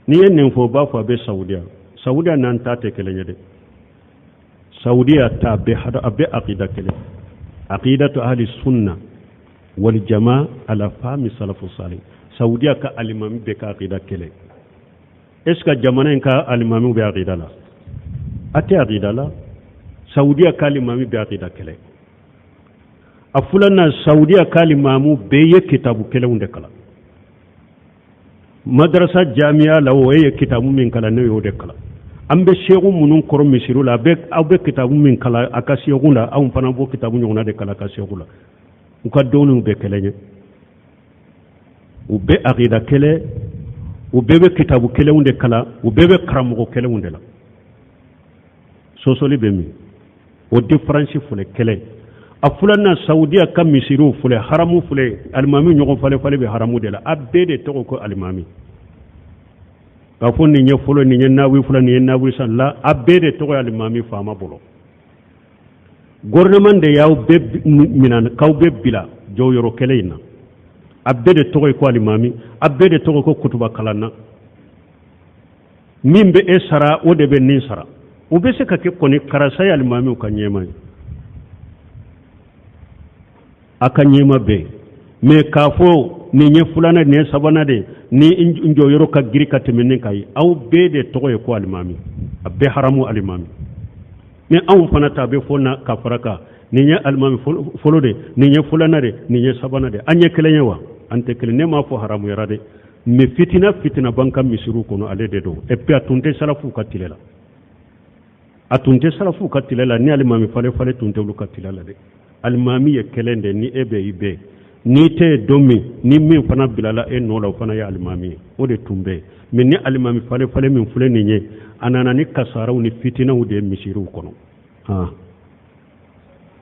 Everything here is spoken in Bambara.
N'i ye nin fɔ, u b'a fɔ a bɛ Saudiya. Saudiya n'an ta tɛ kelen ye dɛ. Saudiya ta bɛ a bɛ akida kelen, akidatu ahli sunna wal jama ala fahmi salafu salih. Saudiya ka alimami bɛɛ ka akida kelen. Est ce que jamana in ka alimamiw bɛ akida la? A tɛ akida la. Saudiya ka alimami bɛ akida kelen. A filanan, Saudiya ka alimamu bɛɛ ye kitabu kelenw de kalan madarasa jamiya la. O e ye kitabu min kalan, ne y'o de kalan. An bɛ seku minnu kɔrɔ misiriw la, aw bɛ kitabu min kalan a ka seku la, anw fana b'o kitabu ɲɔgɔnna de kalan a ka seku la. U ka dɔnniw bɛɛ kelen ye, u bɛɛ akida kelen, u bɛɛ bɛ kitabu kelenw de kalan, u bɛɛ bɛ karamɔgɔ kelenw de la. Sɔsɔli bɛ min? O différence filɛ kelen. A filanan, Saudiya ka misiriw filɛ, haramu filɛ, alimami ɲɔgɔn falen falen bɛ haramu de la. A bɛɛ de tɔgɔ ko alimami. K'a fɔ nin ye fɔlɔ, nin ye nawi fɔlɔ, nin ye nawi san la, a bɛɛ de tɔgɔ ye alimami faama bolo. Gouvernement de y'aw bɛɛ minɛ k'aw bɛɛ bila jɔyɔrɔ kelen in na. A bɛɛ de tɔgɔ ye ko alimami, a bɛɛ de tɔgɔ ko kutuba kalanna. Min bɛ e sara, o de bɛ nin sara. O bɛ se ka kɛ kɔni karisa ye alimamiw ka ɲɛmaa ye, a ka ɲɛmaa bɛ yen. Mais k'a fɔ nin ye filanan, nin ye sabanan de, ni n jɔyɔrɔ ka girin ka tɛmɛ nin kan ye, aw bɛɛ de tɔgɔ ye ko alimami, a bɛɛ haramu alimami. Ni anw fana ta bɛ fɔ na ka fara kan, nin ye alimami fɔlɔ de, nin ye filanan de, nin ye sabanan de, an ye kelen ye wa? An tɛ kelen. Ne m'a fɔ haramuyara dɛ, mais fitina fitina b'an ka misiriw kɔnɔ, ale de don. Et puis a tun tɛ salafuw ka tile la, a tun tɛ salafuw ka tile la. Ni alimami falen falen tun tɛ olu ka tile la dɛ. Alimami ye kelen de. Ni e bɛ, i bɛ, n'i tɛ yen don min, ni min fana bilala e nɔ la, o fana ye alimami ye. O de tun bɛ yen. Mais ni alimami falen falen min filɛ nin ye, a nana ni kasaraw ni fitinaw de ye misiriw kɔnɔ.